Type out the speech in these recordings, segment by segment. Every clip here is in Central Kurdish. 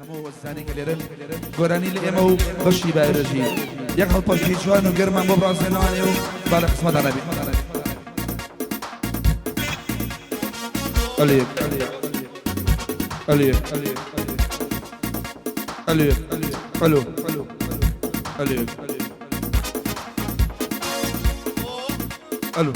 هەموو وەزیزانی کە لێرەن گۆرانی لە ئێمە و بەشی بایۆلۆژی یەک هەڵپەڕکی جوان و گەرمان بۆ بڕازێنەوانێ و با لە قسمەتان نەبین. ئەلێک ئەلێک ئەلێک ئەلۆ ئەلێک ئەلۆ.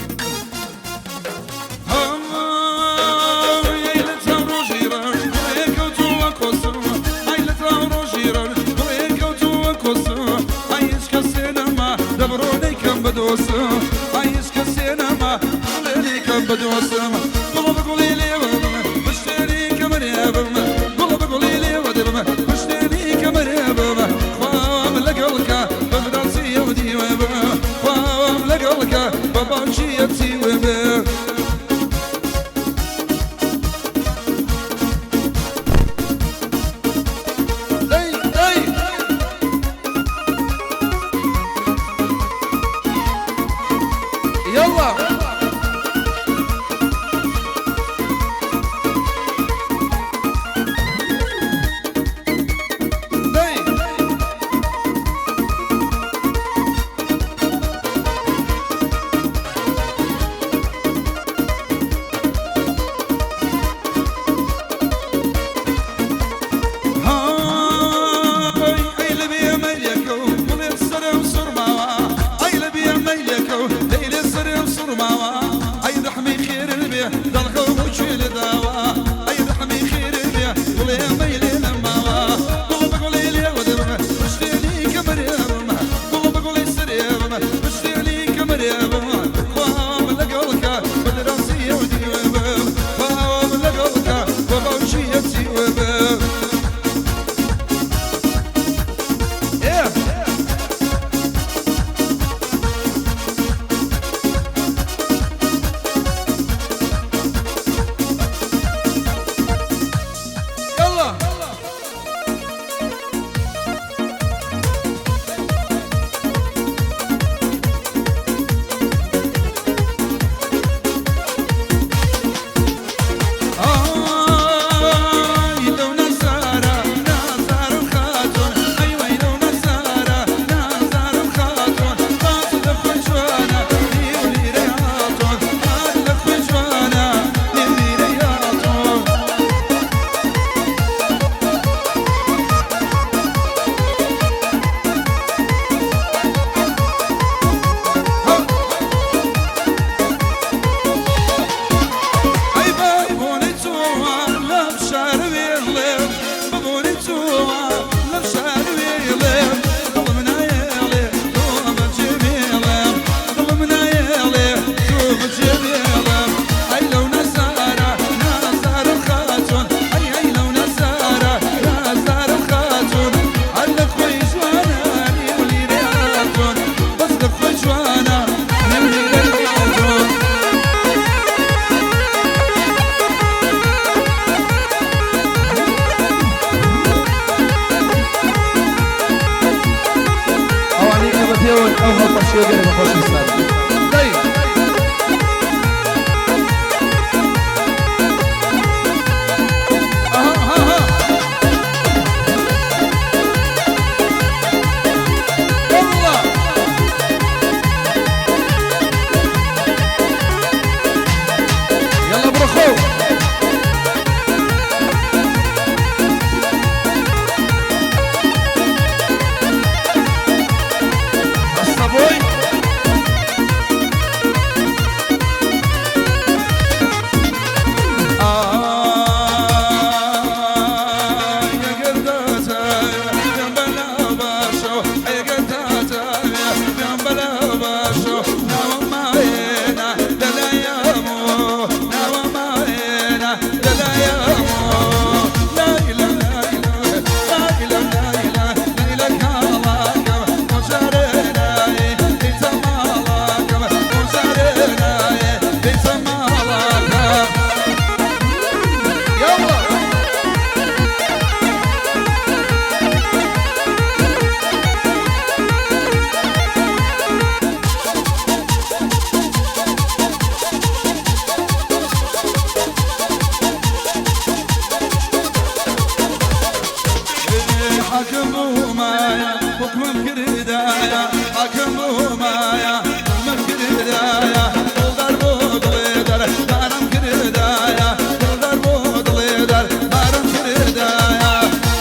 حاکم بوومایە حوکمم کردایە حاکم بوومایە حوکمم کردایە دڵدار بۆ دڵێ دەر بارم کردایە دڵدار بۆ دڵێ دەر بارم کردایە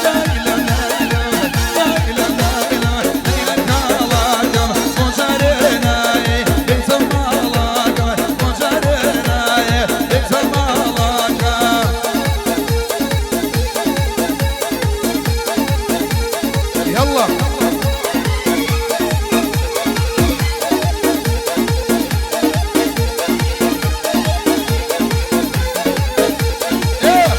لەیلە لەیلە لەیلە لەیلە لەیلە کاڵاکەم بۆ جارێ نایێ بێتە ماڵاکەم بۆ جارێ نایێ بێتە ماڵاکەم. يلا إيه.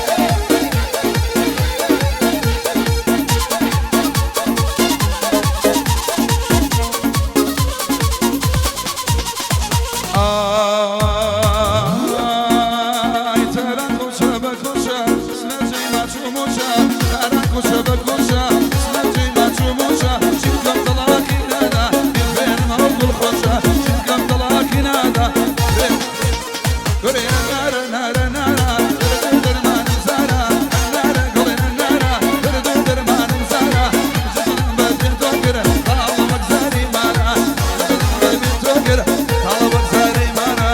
ئای تاران کوچە بە کوچە سنەجەی ماچوو موچە تاران کوچە بە کوچە سنەجەی ماچوو موچە چیکەم تەڵاقی نادا بیخوێنمەوە گوڵ خۆشە چیکەم تەڵاقی نادا گوڵێ نارە نارە نارە دەردوو دەرمانم زارا نارە گوڵێ نارە دەردوو دەرمانم زارا جڵم بە بێ تۆ کرد تاڵە وەک زاری مارا جڵم بە بێ تۆ کرد تاڵە وەک زاری مارا.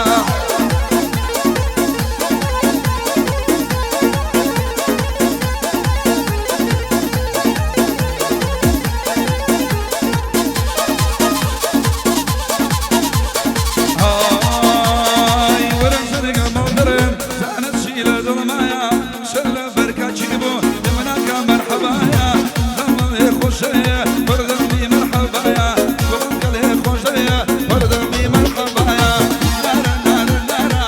ئای وەرم زەرگە مەڵدرم زانت چی لە دڵمایە شەر لە بەرکاچی بوو لە مناکە مەرحەبایە دەمەوێ خۆشەیە وەردەمی مەرحەبایە گوڵم گەلێ خۆشەیە وەردەمی مەرحەبایە نارە نارە نارە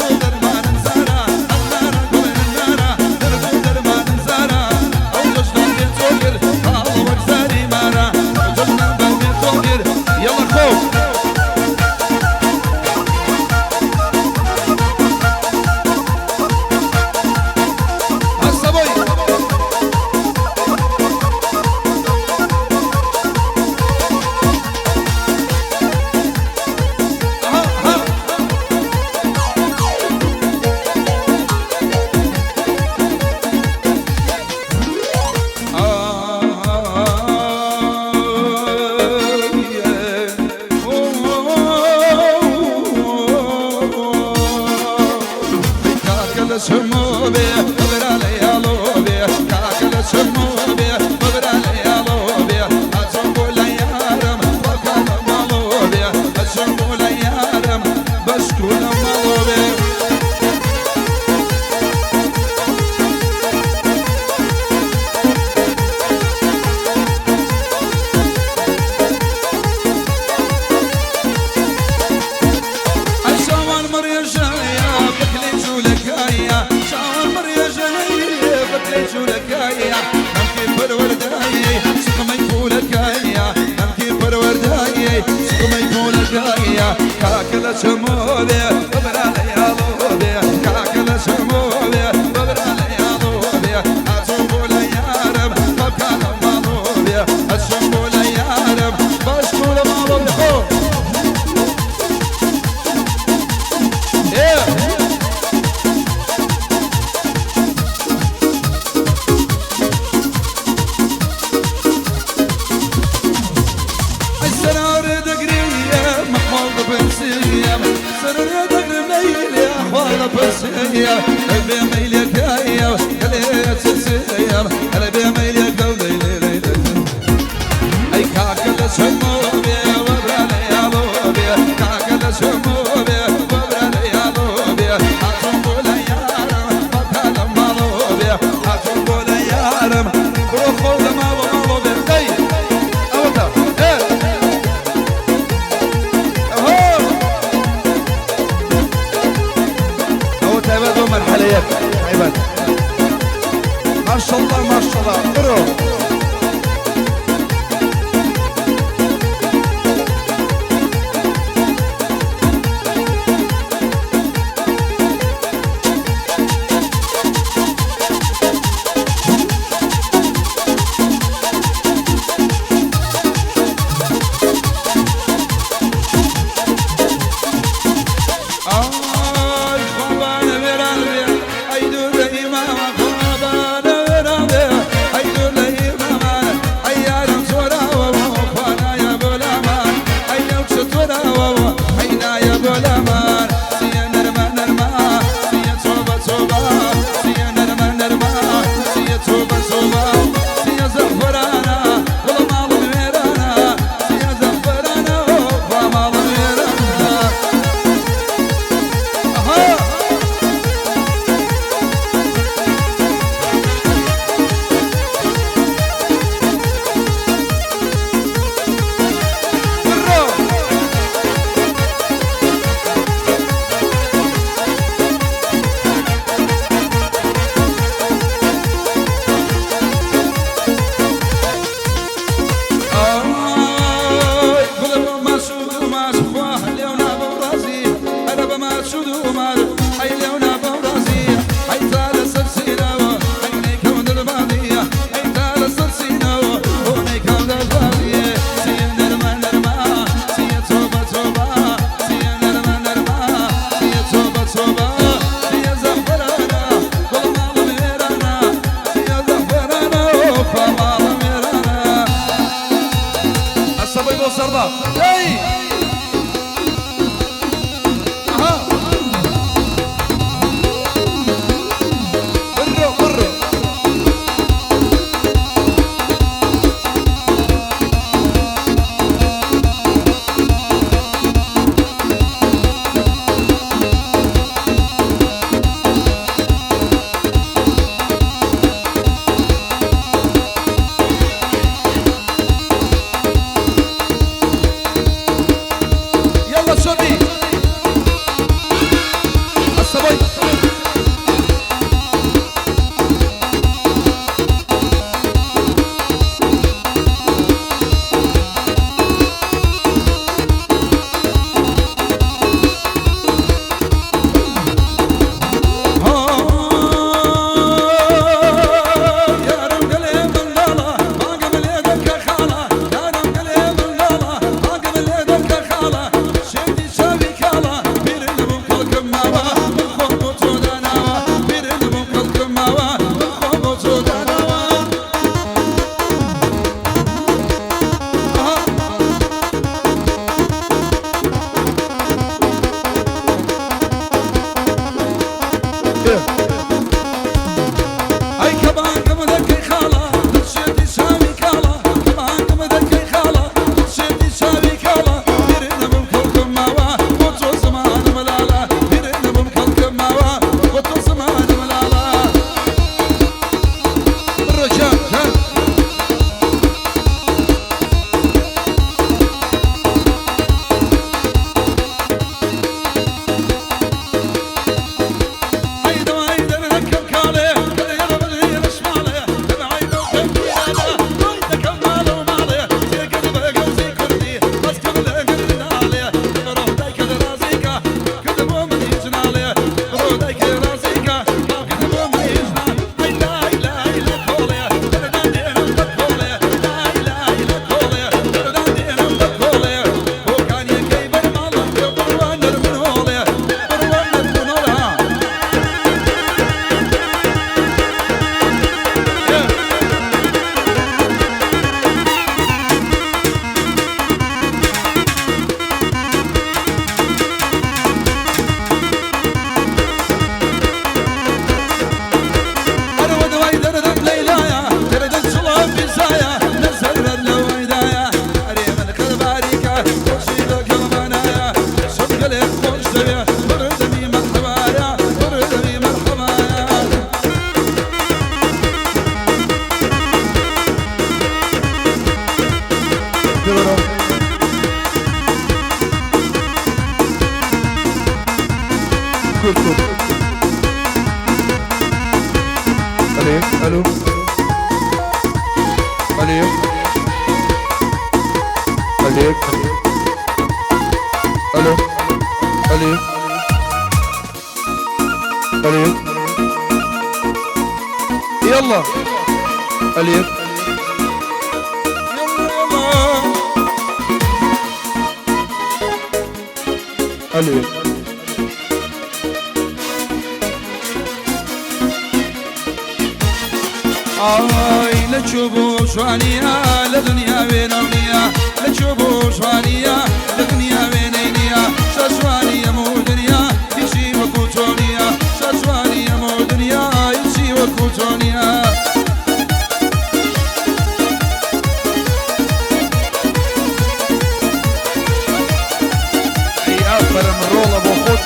دڵ دەرمانم زارا نارە گوڵێ نارە دەردوو دەرمانم زارا ئەو جەژنە بێ تۆ کرد تاڵ وەک زاری مارا ئەو جەژنە بە بێ تۆ کرد یەڵە خۆ. هەستە بۆی. ئەها ئەها. کاکە لە چمۆ بێ ببرا لە یاڵۆ بێ کاکە لە چمۆ بێ ببرا لە یاڵۆ بێ ئەچم بۆ لە یارم خۆکە لە ماڵۆ بێ ئەچم بۆ لە یارم بەشکو لە ماڵۆ بێ. شاوان مريجايا بكلي جولكايا شاوان مريجايا بكلي جولكايا ممكن پرورداي سقمي فولكايا ممكن پرورداي سقمي فولكايا كاكلا شمولي ببرا ليالوبي كاكلا شمولي ببرا ليالوبي أتوب ليارم بكالا مالوبي أتشمو ليارم بشكو لمالوبي خو. Yeah. السرار دقرية محمود بنسية سرار دقرية أحوال بنسية قلبي ميلك يا قلبي تسية قلبي ميلك ليلي أي كاكل سموبي وبرالي يا لوبي كاكل سموبي وبرالي يا لوبي أتم ليارم بطل مالوبي أتم ليارم بروخو مالو مالوبي أي أوتا إيه أهو أهو تايبات مرحليات تايبات ما شاء الله ما شاء الله برو. ئای خۆبانە وێران بێ ئەی دوور لە ئیمامە خۆبانە وێران بێ ئەی دوور لە ئیمامە. بەسەردا ئەی ئەها بڕۆ بڕۆ. يلا شوبي الصبي. یارم گەلێ منداڵە بانگم لێ دەکە خاڵە، یارم گەلێ منداڵە بانگم لێ دەکە خاڵە، شێتی چاوی کاڵە بیرن بووم کەڵکم ماوە من خۆم بۆ تۆ داناوە، بیرن بووم کەڵکم ماوە من خۆم بۆ تۆ داناوە. ئەها. ئەی کە بانگم دەکەی خاڵە دڵشێتی چاوی کاڵە، کە بانگم دەکەی خاڵە دڵشێتی چاوی کاڵە، بیرن بووم کەڵکم ماوە بۆ تۆ زمانم لاڵە، بیرن بووم کەڵکم ماوە بۆ تۆ زمانم لاڵە. بڕۆ گیان گیان. عەیدە عەیدە دەکەم کاڵێ کەلێ ڕەشماڵێ دەم عەیدە و دەم پیرانە ڕۆی دەکەم ماڵە و ماڵێ تێکەل بە گەوزی کوردی بەسکەم لە گردناڵێ بڕۆ دایکە لە ڕازیکە کردە بۆ من هیچ ناڵێ، بڕۆ دایکە ڕازیکە کردە بۆ من هیچ ناڵێ. ئەی لای لای لە کۆڵێ دەردان دێنم بە کۆڵێ، لای لای لە کۆڵێ دەردان دێنم بە کۆڵێ، بۆکانیەکەی بەرماڵم پێ بڕوا نەرمنۆڵێ، بڕوا نەرمنۆڵێ. ها. ئەرەوە دوای دەردم لەیلایە دەردم چڵام بیزایە نەزەر بەر لەوەیدایە، ئەرێ من خەرباریکە خۆشی لەگەڵمانایە، شەم گەلێ خۆش دەوێ بڕدەمی مەرحەبایە، بڕدەمی مەرحەبایە. بڕۆ. کورد کورد. ئەلێ ئەلو ئەلێ ئەلێ ئەلو ئەلێ ئەلێ يلا ئەلێ. يلا يلا. ئەلێ. ئای لە چوو بۆ جوانیە لە دنیا وێنەو نییە، لە چوو بۆ جوانیە لە دنیا وێنەی نییە، شەشوانیە مو دنیا هیچی وەکو تۆ نییە، شەشوانیە مو دنیا هیچی وەکو تۆ نییە. ئەی ئافەرم ڕۆڵە بۆ خۆت.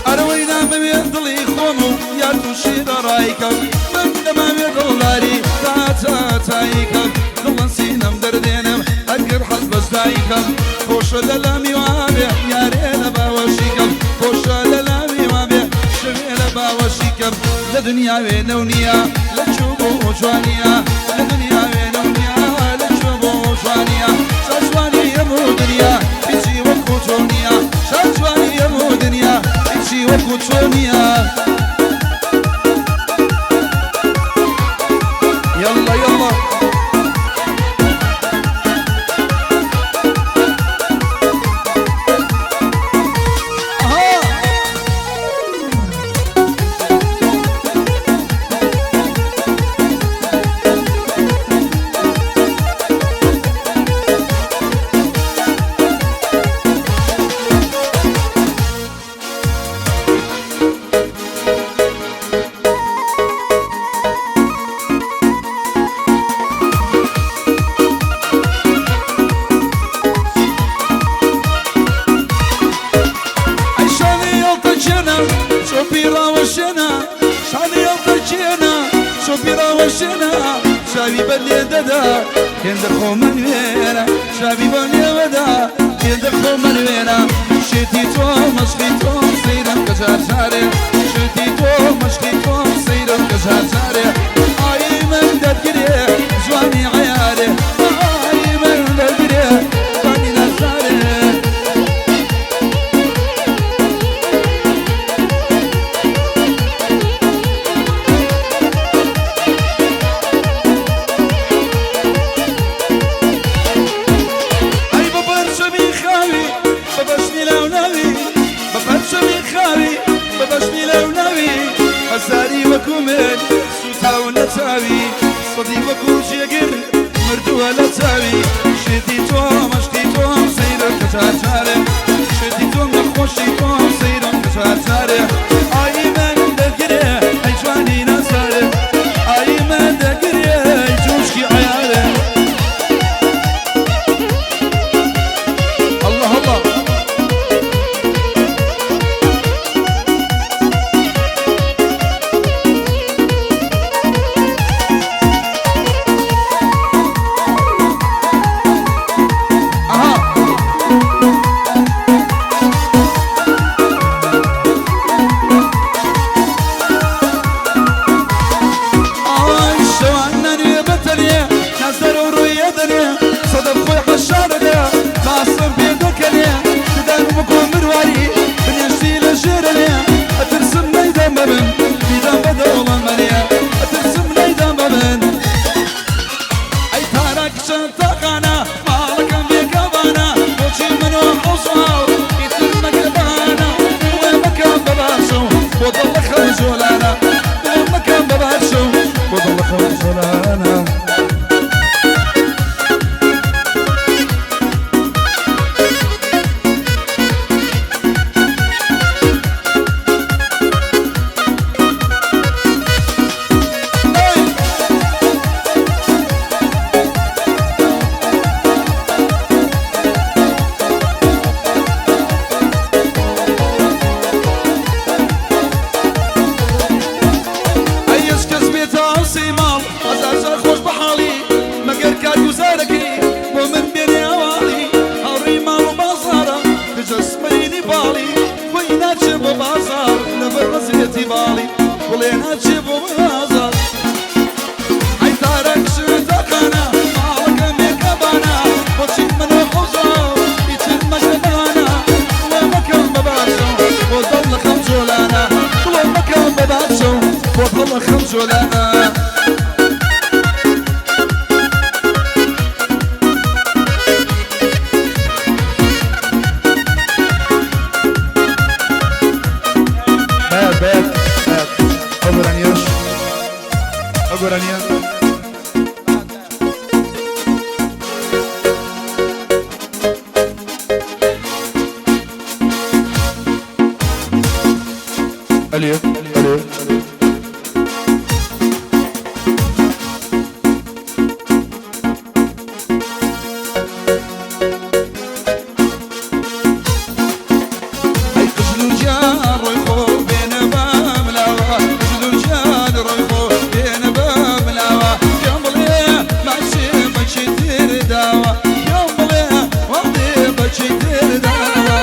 ئەرەوەی نامەوێ دڵی خۆم و یار تووشی دەڕایکەم، من دەماوێ دڵداری تاچاتاییکەم، دڵم سینەم دەردێنم ئەگەر حەز بەشدایکەم، خۆشە لە لامی وابێ یارێ لە باوەشیکەم، خۆشە لە لامی وابێ شەوێ لە باوەشیکەم، لە دنیا وێنە و نییە لە چوو بۆ جوانیە، لە دنیا وێنە و نییە لە چوو بۆ جوانیە، شاجوانی هەموو دنیا هیچی وەکو تۆ نییە، شاجوانی هەموو دنیا هیچی وەکو تۆ نییە. يلا يلا. پێڕاوەشێنە چاوی بەر لێ دەدا هێندە خۆمە نوێنە چاوی بە لێوەدا هێندە خۆمە نوێنە شێتی تۆ مەشقی تۆ سەیرم کە جار جارێ شێتی تۆ مەشقی تۆ سەیرم کە جار جارێ ئای من دەرگرێ جوانی عەیارێ ئای من دەرگرێ جوانی نازارێ. ئەی بە پەرچەمی خاوی بە بەشنی لاوناوی بە پەرچەمی خاوی بە بەشنی لاوناوی هەزاری وەکو من سووتاون لە چاوی سەدی وەکو جێگر مردووە لە چاوی شێتی تۆ مەشقی تۆ سەیرم کە جار جارێ شێتی تۆم نەخۆشی تۆ سەیرم کە جار جارێ ئای من دەگرێ ئەی جوانی نازارێ ئای من دەگرێ ئەی جوشکی عەیارێ. الله الله. أها. ئای شەوان نەنوێ بەتەنێ نازدەرە و ڕوویە دەنێ سەدەم خۆی حەشارەدە باسم پێ دەکەنێ ددان وەکو مرواری بنێشتی لە ژێرەنێ ئەترسم نەیدەم بە من بیدەم بە دەوڵەمەنێ ئەترسم نەیدەم بە من. ئەی تارا کچە تاقانە ماڵەکەم بێگەوانە بۆچی من و حەوساو ئیتر مەگەبانە بڵێ مەکەم بە باشە و بۆ دڵ خەم جۆلانە بڵێ مەکەم بە باشە و بۆ دڵ خەم جۆلانە. ئەی ئەی ئەش کەس بێتە ئەوسەی ماڵ هەزار جار خۆش بە حاڵی مەگەر کارگوزارەکەی بۆ من بێنێ ئەواڵی هاوڕێی ماڵ و بازارە دژە سمەینی باڵی بۆی ناچێ بۆ بازار لەبەر ڕەزیەتی باڵی بڵێ ناچێ بۆ بازار. ئەی تارە کچ تاقانە ماڵەکەم بێکەبانە بۆچی من و حەوزاو ئیتر مەگەبانە بڵێ مەکەم بە باشە بۆ دڵ لە خەم جۆلانە بڵێ مەکەم بە باشە بۆ دڵ لە خەم جۆلانە. بەیات بەیات بەیات ئەو گۆرانیەش ئەو گۆرانیە. ئەلێ ئەلێ. ئەی قژل و گیان ڕۆی خۆ بێنە باملاوە قژل و گیان ڕۆی خۆ بێنە باملاوە پێم بڵێ ماچێ بەچی تر داوە پێم بڵێ وەڵێ بەچی تر داوە.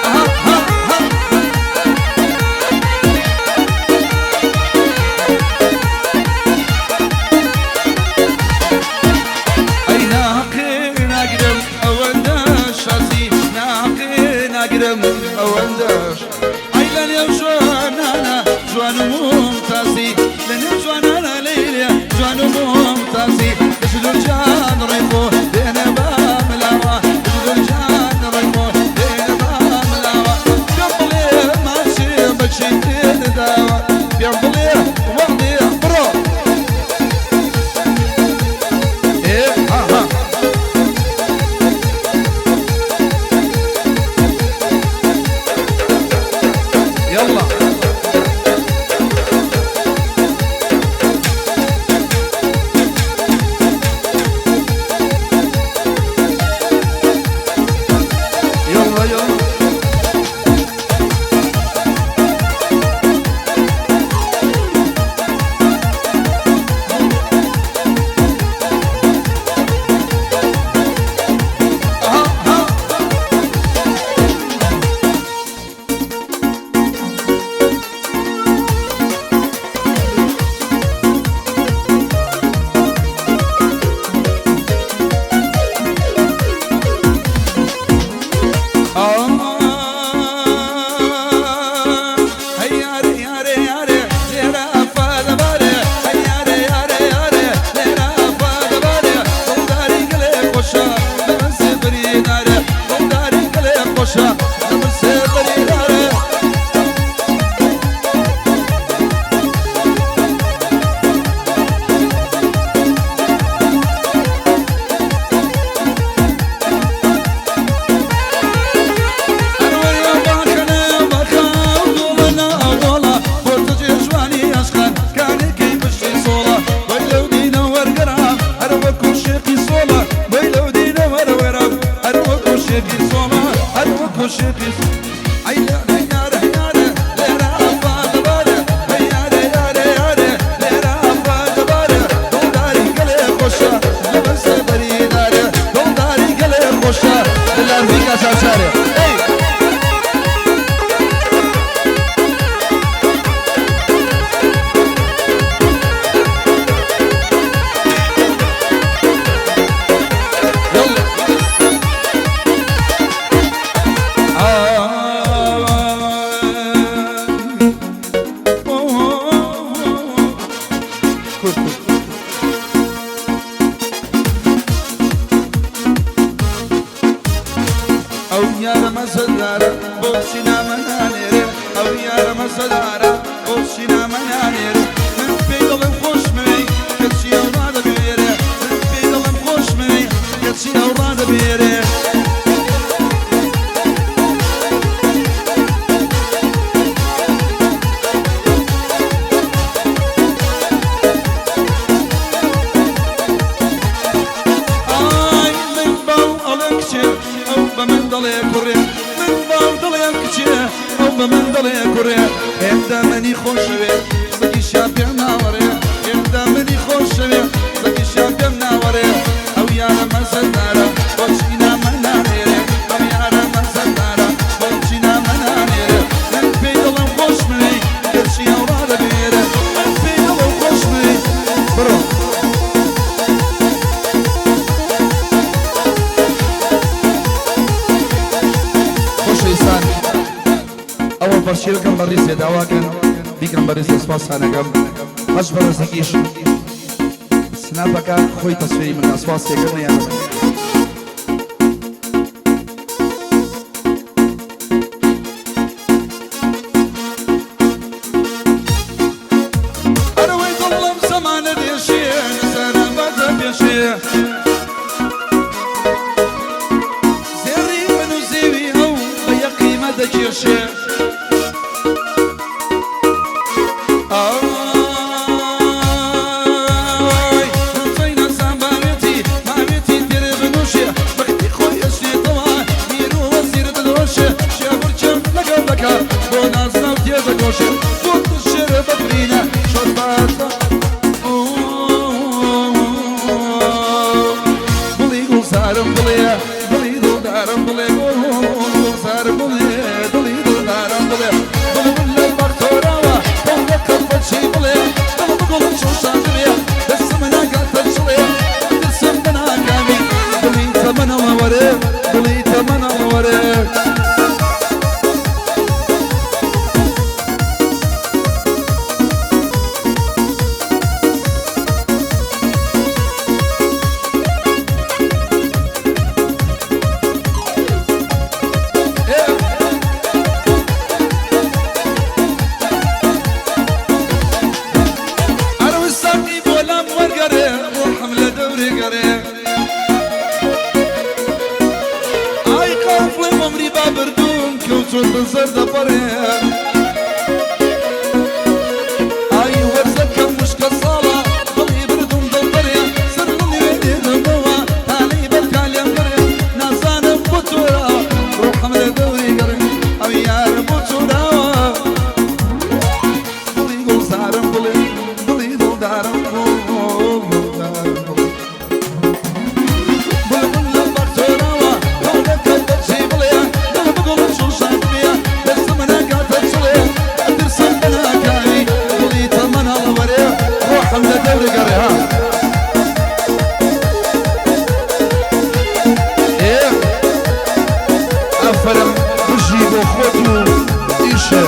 ئەها ها ها. ئەی ناقێ ناگرم ئەوەندە شازی ناقێ ناگرم ئەوەندەش ئەی لە نێو جوانانە جوان و ممتازی لە نێو جوانانە لەیلێ جوان و ممتازی دەشت و جان ڕێی خۆ بێنە باملاوە دەشت و جان ڕێی خۆ بێنە باملاوە پێم بڵێ ماچێ بەچی تر داوە پێم بڵێ وەڵێ بڕۆ. إيه ها ها. يلا. دەڵێ کوڕێ هێندە منی خۆشەوێ زەکیشیان پێم ناوەڕێ هێندە منی خۆشەوێ زەکیشیان پێم ناوەڕێ ئەو یارە مەزەدارە بۆچی نامە نانێرێ ئەو یارە مەزەدارە بۆچی نامە نانێرێ من پێی دڵم خۆش منی گەرچی ئەو ڕادەبێرێ من پێی دڵم خۆش منی بڕۆ. خۆشەویستان ئەوە پەرچی بکەم بە ڕیزێ داواکەن بیکەم بە ڕیزێ سوپاسانەکەم هەش بە ڕێزێکیش سناپەکە خۆی تەسویری من سوپاسێکە نیان. ئەرەوەی دڵم زەمانە دێشێ نزانە باتە پێشێ زێڕی من و زێوی ئەو بە یەک قیمە دەکێشێ ئای ڕووچەی ناسان باوێتی ماوێتی تێرێ بنووشێ بەختی خۆی ئەشێتەوە میر و وەزیر دەدۆشێ شێبورچم لەگەڵ دەکا بۆ نازناو تێدەگۆشێ بۆ شێرە بەفرینە شۆرباتە دڵی گوڵزارم بڵێ دڵی دڵدارم بڵێ گوڵزارم بڵێ دڵی دڵدارم بڵێ دڵم لە بەختۆراوە دڵ قەفەچی بڵێ دڵم گوڵم شوشان بێ دەستم ناگاتە چڵێ دەستم بەناکامی دڵی تەمەنەوە وەرێ دڵی تەمەنەوە وەرێ. ئەرەوە ساقی بۆ لام وەرگەڕێ ڕۆحم لە دەورێ گەڕێ ئای قافڵێ عومری با بردوم کەوتۆتە زەردەپەڕێ ئای وەرزەکەم وشکە ساڵە دڵی بردوم دڵبەرێ سەر دڵی وێنێنەوە تالی بەرکا لێم گەڕێ نازانم بۆ تۆرا ڕۆحم لە دەوری گەڕێ ئەو یارە بۆ تۆراوە دڵی گوڵزارم بڵێ دڵی دڵدارم گوڵدارم بڵێ بڵبڵ لە بەختۆراوە دڵەکەم بەچی بڵێ دڵ بگوڵم شوشان بێ دەستم ناگاتە چڵێ ئەترسم بەناکاوی دڵی تەمەنەڵە وەرێ ڕۆحم لە دەورە گەڕێ ها. ئێ ئەفەرم بژی بۆ خۆت و ئیشە.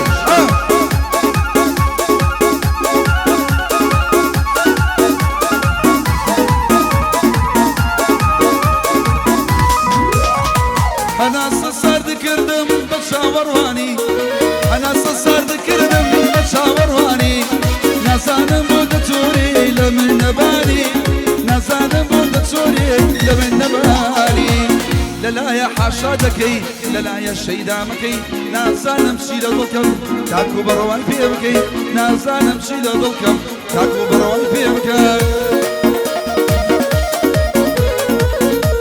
هەناسە سارد کردم بە چاوەڕوانی هەناسە سارد کردم بە چاوەڕوانی نازانم بۆ دەچۆری لە من نەبانی نازانم بۆ دەچۆری لە من نەبانی لەلایە حاشا دەکەی لەلایە شەیدامەکەی نازانم چی لە دڵکەم تاکو بەڕەوای پێ بکەی نازانم چی لە دڵکەم تاکو بەڕەوای پێ بکەی.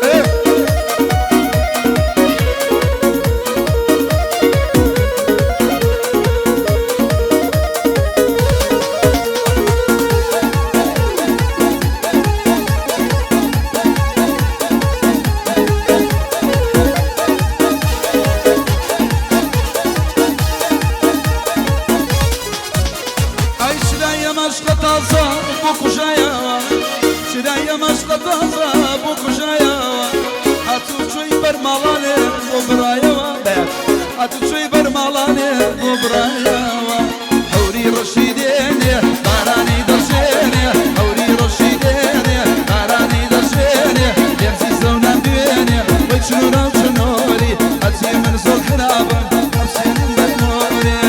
ئێ ئای چرایە مەشقە تازە بۆ کوژایەوە چرایە مەشقە تازە بۆ کوژایەوە هاتوو چۆی بەرماڵانێ بۆ برایەوە هاتوو چۆی بەرماڵانێ بۆ برایەوە هەوری ڕەشی دێنێ بارانی دەڕژێنێ هەوری ڕەشی دێنێ بارانی دەڕژێنێ لێم زیزەونان دوێنێ وەی چنورە و چنۆری هەرچی من زۆر خراپم ئەمسێنم بەرنۆرێ.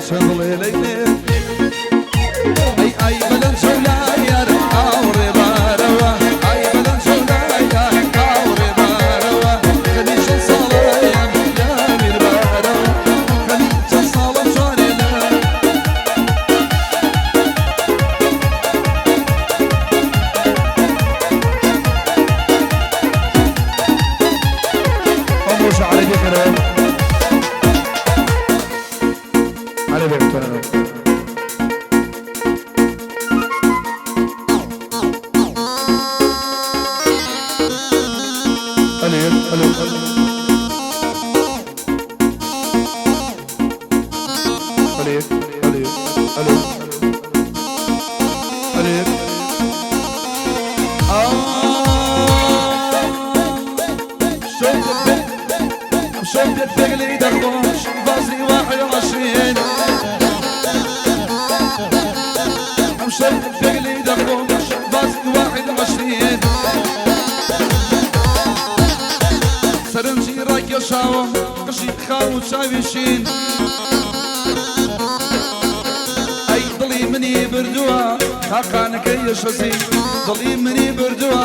چە دڵێ لەیلێ ئەی ئای بەلەن چەولای یار ئاوڕێ بارەوە ئای بەلەن چەولای یار ئاوڕێ بارەوە خەمی چەند ساڵەیەم لە میربارەوە خەمی چەند ساڵم جوانێ لە ئەو مۆشە عەرەبیەکەرەوە عەرەبیەک بتوانەوە. ئەلێ ئەلێ ئەلێ ئەلێ ئەلێ ئەلێ ئەلێ شوف الثقل دخوش بازي 21 شوف الثقل دخوش بازي 21 سەرنجی ڕاکێشاوم قژی خاو و چاوی شین ئەی دڵی منی بردووە تاقانەکەی یەشەزی دڵی منی بردووە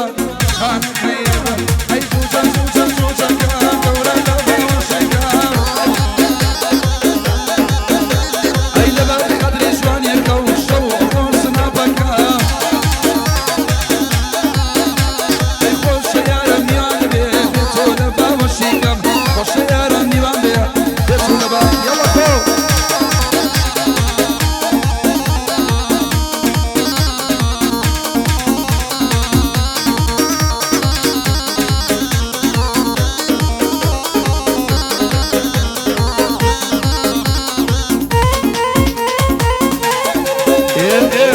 خانەکەی ئەی جوجە جوجە جوجەکە گەورە لە باوەشەکە ئەی لەبەر قەدری جوانیەکە و شەو ڕۆژ ناپەکە ئەی خۆشە یارم میوان بێ بێ تۆ لە باوەشیکەم خۆشە یارم میوان بێ بێ تۆ لە با یەڵا تۆ ئێ ئێ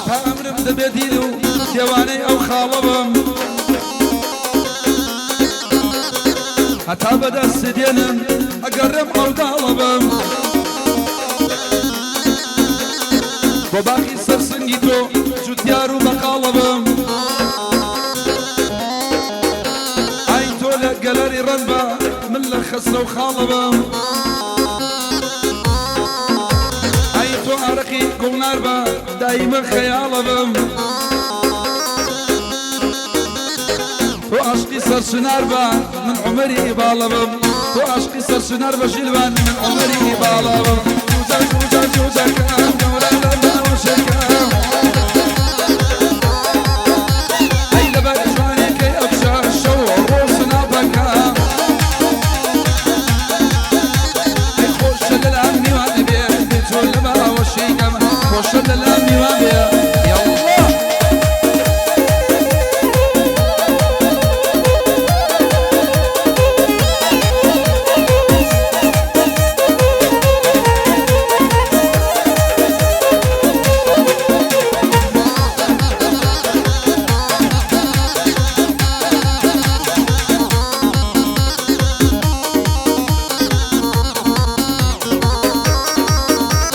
تا ئەمرم دەبێ دیل و تێوانەی ئەو خاڵە بم هەتا بەدەست دێنم ئەگەڕێم ئەوداڵە بم بۆ باخی سەرسنگی تۆ جوتیار و بەقاڵە بم ئای تۆ لە گەلەری ڕەن بە من لە خەسرە و خاڵە بم ئای تۆ ئارەقی گوڵنار بە دایمە خەیاڵە بم تۆ عاشقی سەرچنار بە من عومەری باڵە بم تۆ عاشقی سەرچنار بە ژیلوان من عومەری باڵە بم جوجە جوجە جوجەکەم گەورە لە باوەشەکەم ئەی لەبەر جوانیەکەی ئەبشە شەو ڕۆژ ناپەکە ئەی خۆشە لەلام میوان بێ بێ تۆ لە باوەشیکەم خۆشە لەلام میوان بێ یاڵڵا.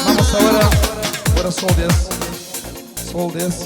مامۆستا وەرە وەرە سۆڵ دێس سۆڵ دێس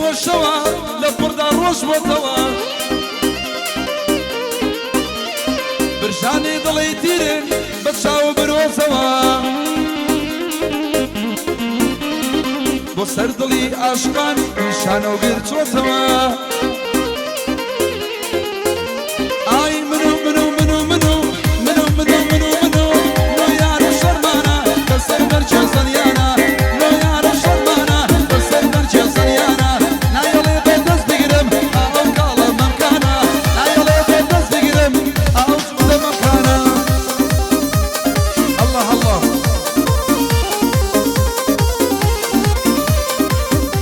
خۆشەوە لە پڕدا ڕۆژ بۆتەوە برژانی دڵی تیرن بە چاو برۆزەوە بۆ سەر دڵی ئاشقان نیشانە و گرتووەتەوە.